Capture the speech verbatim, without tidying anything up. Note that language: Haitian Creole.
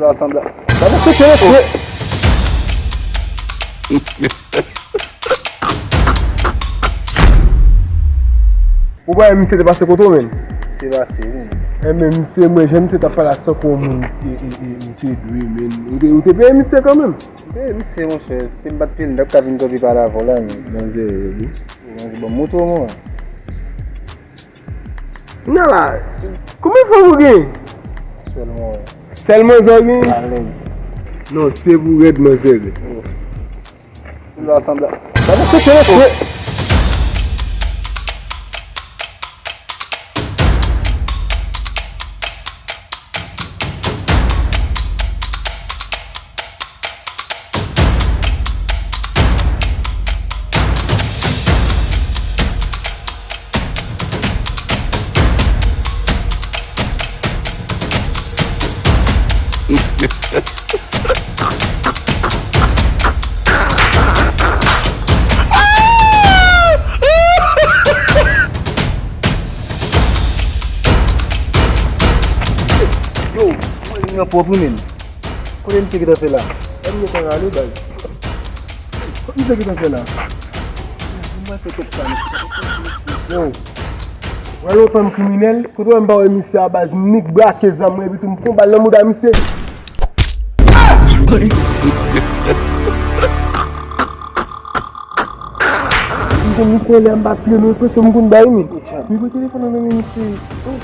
Rasanble. Gade se ke mesye. Ou pa wè misye te pase kote w menm? Se pase, wi. Enben, misye, mwen, jan misye t ap pale a se tankou yon moun e, e, e, ou te dwe, men. Ou te, ou te peye misye kanmenm? M peye misye, monchè. Si m pa t peye l, m t ap ka vin kanpe pale avè w la, men. Manzè, wi. Manzè, bon, montre w, mwen. Nan la, konbyen fanm ou gen? Sèl mwen. Sèl manzè w gen? Alèz. Non, se pou rèd manzè. Ti lwa sanble. Gade kote mesye. Yo, mwen vin nan pwòp wi menm. Kote misye gentan fè la? Kòm yo konn ale, baz. Kot misye gentan fè la? Mwen fè kòb sa, mesye. Yo. Wè lontan m kriminèl, kote wè m pa wè misye a baz, m nik brake zam mwen, epi tou m pran bal nan mouda misye. M konn misye lè m pa tire nou, enpresyon m konn bay, men. Li pran telefòn nan men misye. Oh.